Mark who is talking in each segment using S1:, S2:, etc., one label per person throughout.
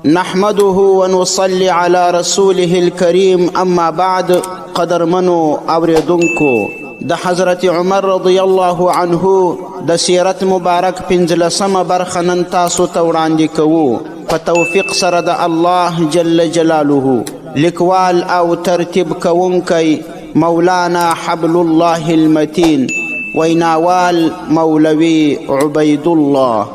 S1: نحمده ونصلي على رسوله الكريم، اما بعد. قدرمنو اوریدونکو، د حضرت عمر رضی الله عنه د سیرت مبارک 15مه برخه نن تاسو ته وړاندې کوو په توفیق سره د الله جل جلاله. لیکوال او ترتیب کوونکی مولانا حبل الله المتین، ویناوال مولوي عبید الله.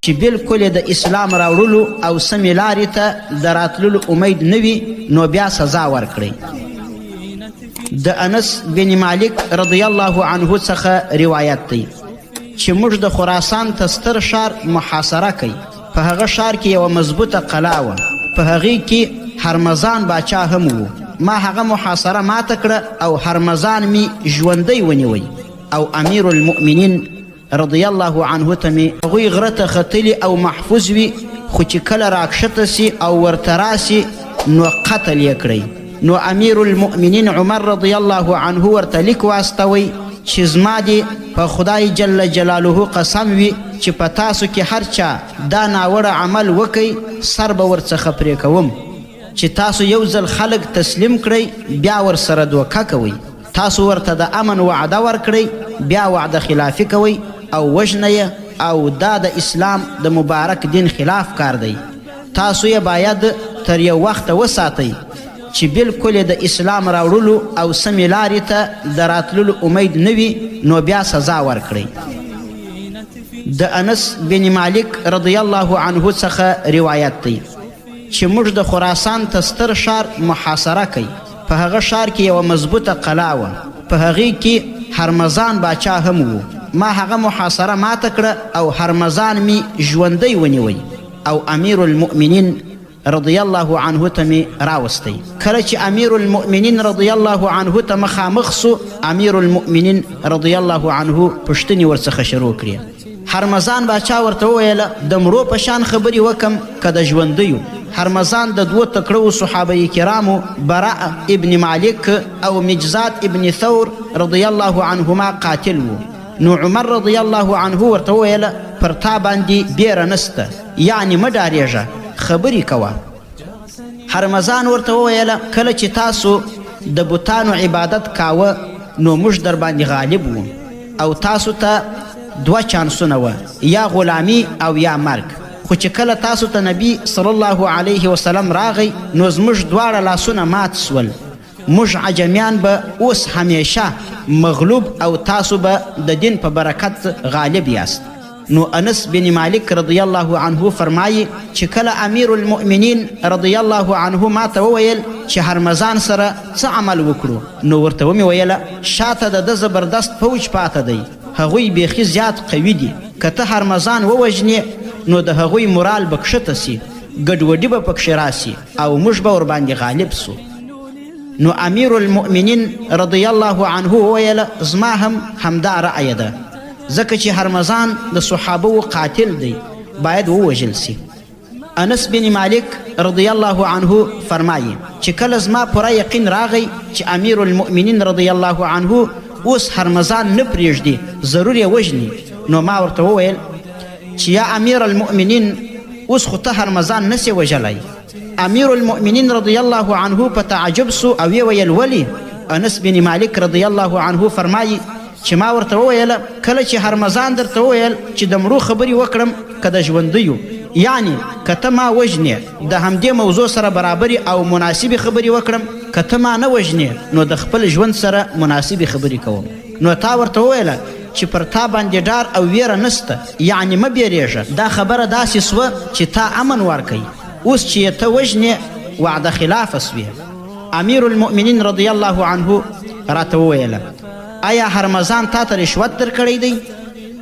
S1: چې بالکل د اسلام راوړلو او سمې لارې ته د راتللو امید نه وي، نو بیا سزا ورکړئ. د انس بن مالک رضی الله عنه څخه روایت دی چې موږ د خراسان ته ستر ښار محاصره کوي. په هغه ښار کې یوه مضبوطه قلا وه، په هغې کې هرمزان باچا هم و. ما هغه محاصره ماته کړه او هرمزان مې ژوندی ونیوی او امیر المؤمنین رضی الله عنه ته مې هغوی غره ته ختلي او محفوظ وي، خو چې کله راکښته سي او ورته راسي نو قتل یې کړئ. نو امیر المؤمنین عمر رضی الله عنه ورته لیک واستوی چې زما دې په خدای جل جلاله قسم وي چې په تاسو کې هر چا دا ناوړه عمل وکئ، سر به ورڅخه پرې کوم. چې تاسو یو ځل خلک تسلیم کړئ، بیا ورسره دوکه کوئ. تاسو ورته د امن وعده ورکړئ، بیا وعده خلافي کوئ او وژنه یې، او دا د اسلام د مبارک دین خلاف کار دی. تاسو یې باید تر یو وخته وساتئ چې بالکل د اسلام راوړلو او سمې لارې ته د راتللو امید نه وي، نو بیا سزا ورکړئ. د انس بن مالک رضی الله عنه څخه روایت دی چې موږ د خراسان ته ستر ښار محاصره کوي. په هغه ښار کې یوه مضبوطه قلا وه، په هغې کې هرمزان باچا هم و. ما هغه محاصره ماته کړه او هرمزان مې ژوندی ونیوی او امیر المؤمنین رضی الله عنه ته مې راوستی. کله چې امیر المؤمنین رضی الله عنه ته مخامخ سو، امیر المؤمنین رضی الله عنه پوښتنې ورڅخه شروع کړې. هرمزان باچا ورته وویل، د مړو په شان خبرې وکم که د ژوندیو؟ هرمزان د دوو تکړو صحابه کرامو براء ابن مالک او مجزاد ابن ثور رضی الله عنهما قاتل وو. نو عمر رضی الله عنه ورته وویل، پر تا باندې بیره نسته، یعنې مه ډارېږه، خبرې کوه. هرمزان ورته وویل، کله چې تاسو د بتانو عبادت کاوه نو موږ در باندې غالب وو او تاسو ته دوه چانسونه وه، یا غلامي او یا مرګ. خو چې کله تاسو ته نبی صلی الله علیه وسلم راغی نو زموږ دواړه لاسونه مات سول. موږ عجمیان به اوس همیشه مغلوب او تاسو به د دین په برکت غالب یاست. نو انس بن مالک رضی الله عنه فرمایي چې کله امیر المؤمنین رضی الله عنه ما ته وویل چې هرمزان سره څه عمل وکړو، نو ورته ومې ویل، شاته د ده زبردست فوج پاته دی، هغوی بیخي زیات قوي دي. که ته هرمزان ووژنې نو د هغوی مورال به کښته سي، ګډوډي به پکښې راسي او موږ به ورباندې غالب سو. نو امیر المؤمنین رضی الله عنه وویل، زما هم همدا رأیه ده، ځکه چې هرمزان د صحابو قاتل دی، باید ووژل سي. انس بن مالک رضی الله عنه فرمایي چې کله زما پوره یقین راغی چې امیر المؤمنین رضی الله عنه اوس هرمزان نه پرېږدي، ضرور یې وژني، نو ما ورته وویل چې یا امیر المؤمنین، اوس خو ته هرمزان نه سې وژلی. امیر المؤمنین رضی الله عنه په تعجب سو او ویې ویل، ولې؟ انس بن مالک رضی الله عنه فرمایي چې ما ورته وویل، کله چې هرمزان درته وویل چې د مړو خبرې وکړم که د ژوندیو، یعنې که ته ما وژنې د همدې موضوع سره برابرې او مناسبې خبرې وکړم، که ته ما نه وژنې نو د خپل ژوند سره مناسبې خبرې کوم. نو تا ورته وویل چې پر تا باندې ډار او ویره نسته، یعنې مه بیریږه. دا خبره داسې سوه چې تا امن ورکئ، اوس چې یې ته وژنې وعده خلافه سوې. امیر المؤمنین رضی الله عنه راته وویل، آیا هرمزان تا ته رشوت درکړی دی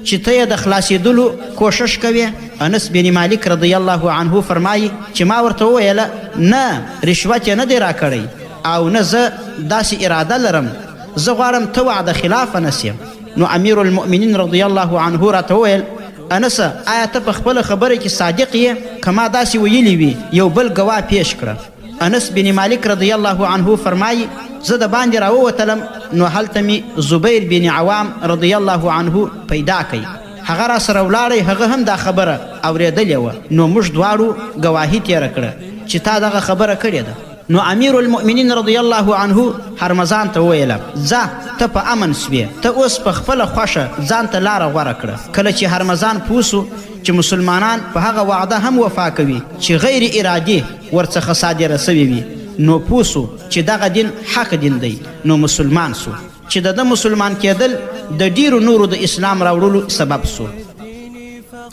S1: چې ته یې د خلاصېدلو کوښښ کوې؟ انس بن مالک رضی الله عنه فرمایي چې ما ورته وویل، نه، رشوت یې نه دی راکړی او نه زه داسې اراده لرم، زه غواړم ته وعده خلافه نه سې. نو امیر المؤمنین رضی الله عنه راته وویل، انسه، آیا ته په خپله خبره کې صادق یې؟ که ما داسې ویلي وي یو بل ګواه پیش کړه. انس بن مالک رضی الله عنه فرمایي، زه د باندې راووتلم نو هلته مې زبیر بن عوام رضی الله عنه پیدا کړ. هغه راسره ولاړی، هغه هم دا خبره اورېدلې وه، نو موږ دواړو ګواهي تېره کړه چې تا دغه خبره کړې ده. نو امیر المؤمنین رضی الله عنه هرمزان ته وویل، ځه ته په امن سوې، ته اوس په خپله خوښه ځان ته لاره غوره کړه. کله چې هرمزان پوه سو چې مسلمانان په هغه وعده هم وفا کوي چې غیر ارادي ورڅخه صادره سوې وي، نو پوه سو چې دغه دین حق دین دی، نو مسلمان سو، چې د ده مسلمان کېدل د ډېرو نورو د اسلام راوړلو سبب سو.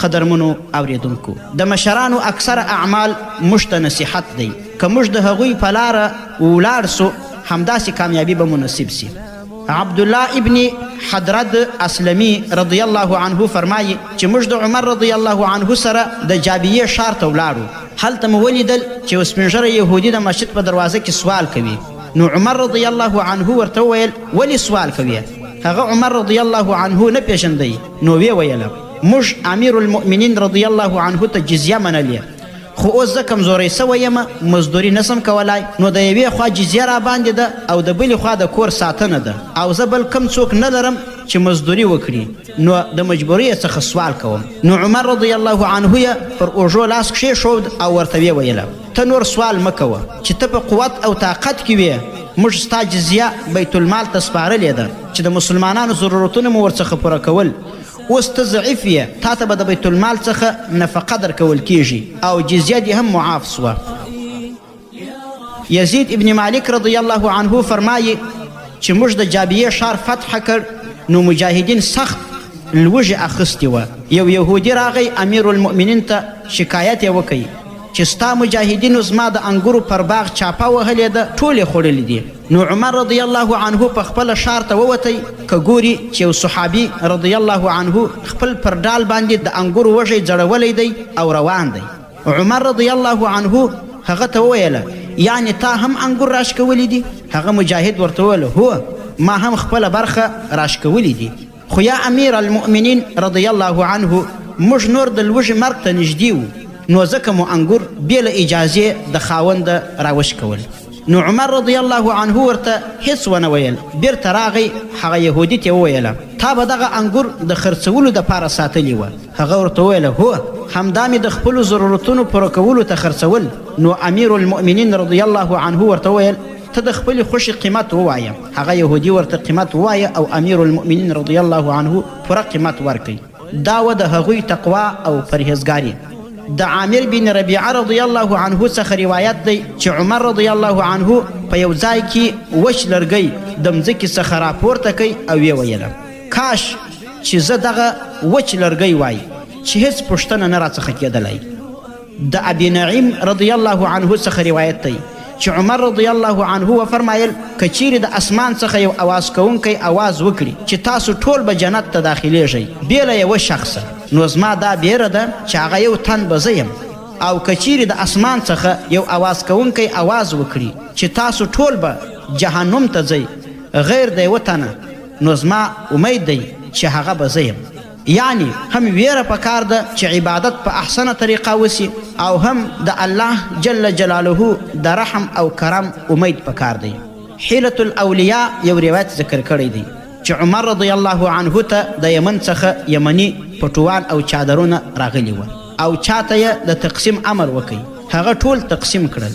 S1: قدرمنو اوریدونکو، د مشرانو اکثره اعمال موږ ته نصیحت دی، که موږ د هغوی په لاره ولاړ سو همداسې کامیابي به مو نصیب سي. عبدالله ابن حدرد اسلمي رضی الله عنه فرمایي چې موږ د عمر رضی الله عنه سره د جابیې ښار ته ولاړو، هلته مو ولیدل چې یو سپین ږیری یهودي د مسجد په دروازه کې سوال کوي. نو عمر رضی الله عنه ورته وویل، ولې سوال کوې؟ هغه عمر رضی الله عنه نه پېژندی، نو ویې ویل، موږ امیر المؤمنین رضی الله عنه ته جزیه منلې، خو اوس زه کمزوری سوی یم، مزدوري نسم کولای، نو د یوې خوا جزیه راباندې ده او د بلې خوا د کور ساتنه ده، او زه بل کوم څوک نه لرم چې مزدوري وکړي، نو د مجبورۍ څخه سوال کوم. نو عمر رضی الله عنه یې پر اوږو لاس کښېښود او ورته ویې ویل، ته نور سوال مه کوه، چې ته په قوت او طاقت کې وې، موږ ستا جزیه بیت المال ته سپارلې ده چې د مسلمانانو ضرورتونه مو ورڅخه پوره کول، اوس ته ضعیف یې، تا ته به د بیت المال څخه نفقه درکول کیږي او جزیه دې هم معاف سوه. یزید ابن مالک رضی الله عنه فرمایي چې موږ د جابیې ښار فتح کړ، نو مجاهدین سخت لوږې اخیستې وه. یو یهودي راغی امیر المؤمنین ته شکایت یې وکړ چې ستا مجاهدینو زما د انګورو پر باغ چاپه وهلې ده، ټول یې خوړلي دي. نو عمر رضی الله عنه په خپله ښار ته ووتی، که ګوري چې یو صحابي رضی الله عنه خپل پر ډال باندې د انګورو وږی ځړولی دی او روان دی. عمر رضی الله عنه هغه ته وویل، یعنې تا هم انګور راشکولي دي؟ هغه مجاهد ورته وویل، هو، ما هم خپله برخه راشکولي دي، خو یا امیر المؤمنین رضی الله عنه، موږ نور د لوږې مرګ ته نږدې وو، نو ځکه مو انګور بې له اجازې د خاونده راوشکول. نو عمر رضی الله عنه ورته هیڅ ونه ویل، بیرته راغی هغه یهودي ته وویل، تا به دغه انګور د خرڅولو دپاره ساتلي وه؟ هغه ورته وویل، هو، همدا مې د خپلو ضرورتونو پوره کولو ته خرڅول. نو امیر المؤمنین رضی الله عنه ورته وویل، ته د خپلې خوښې قیمت ووایه. هغه یهودي ورته قیمت ووایه او امیر المؤمنین رضی الله عنه پوره قیمت ورکړ. دا وه د هغوی تقوا او پرهیزګاري. د عامر بن ربیعه رضی الله عنه څخه روایت دی چې عمر رضی الله عنه په یو ځای کې وچ لرګی د مځکې څخه راپورته کړ او ویې ویل، کاش چې زه دغه وچ لرګی وای چې هیڅ پوښتنه نه راڅخه کېدلی. د ابي نعیم رضی الله عنه څخه روایت دی چې عمر رضی الله عنه وفرمایل، که چیرې د اسمان څخه یو اواز کوونکی اواز وکړي چې تاسو ټول به جنت ته داخلیږئ بې له یوه شخصه، نو زما دا بیره ده چې هغه یو تن به زه یم، او که چیرې د اسمان څخه یو اواز کوونکی اواز وکړي چې تاسو ټول به جهنم ته ځئ غیر د یوه تنه، نو زما امید دی چې هغه به زه یم. یعنی هم ویره پکار ده چې عبادت په احسنه طریقه وسي، او هم د الله جل جلاله د رحم او کرم امید پکار دی. حیلة الاولیاء یو روایت ذکر کړی دی چې عمر رضی الله عنه ته د یمن څخه یمني پټوان او چادرونه راغلي وه او چاته یې د تقسیم امر وکړ، هغه ټول تقسیم کړل.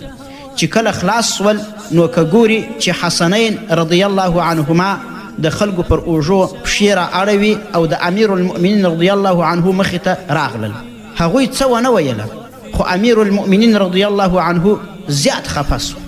S1: چې کله خلاص سول نو که ګوري چې حسنین رضی الله عنهما د خلکو پر اوږو پښې را اړوي او د امیر المؤمنین رضی الله عنه مخې ته راغلل. هغوی څه ونه ویله، خو امیر المؤمنین رضی الله عنه زیات خفه سو.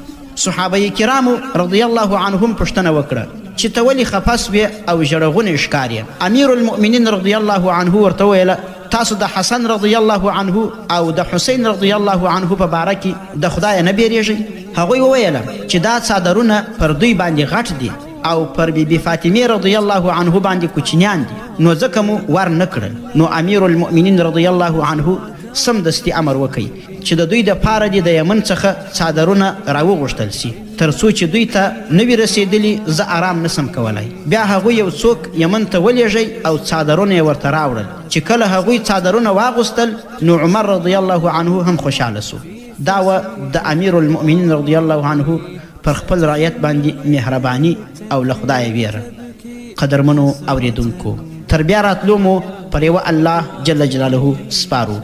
S1: صحابه کرامو رضی الله عنهم پوښتنه وکړه چې ته ولې خفه سوې او ژړغونی ښکارې؟ امیر المؤمنین رضی الله عنه ورته وویله، تاسو د حسن رضی الله عنه او د حسین رضی الله عنه په باره کې د خدایه نه بیریږئ؟ هغوی وویله چې دا څادرونه پر دوی باندې غټ دي او پر بی بی فاطمې رضی الله عنه باندې کوچنیان دي، نو ځکه مو ور نه کړل. نو امیر المؤمنین رضی الله عنه سمدستي امر وکړ چې د دوی دپاره دې د یمن څخه څادرونه راوغوښتل سي، تر څو چې دوی ته نه وي رسېدلي زه ارام نسم کولای. بیا هغوی یو څوک یمن ته ولیږی او څادرونه یې ورته راوړل. چې کله هغوی څادرونه واغوستل نو عمر رضی الله عنه هم خوشحاله سو. دا وه د امیر المؤمنین رضی الله عنه پر خپل رعیت باندې مهرباني او له خدایه ویره. قدرمنو اوریدونکو، تر بیا راتلو مو پر یوه الله جل جلاله سپارو.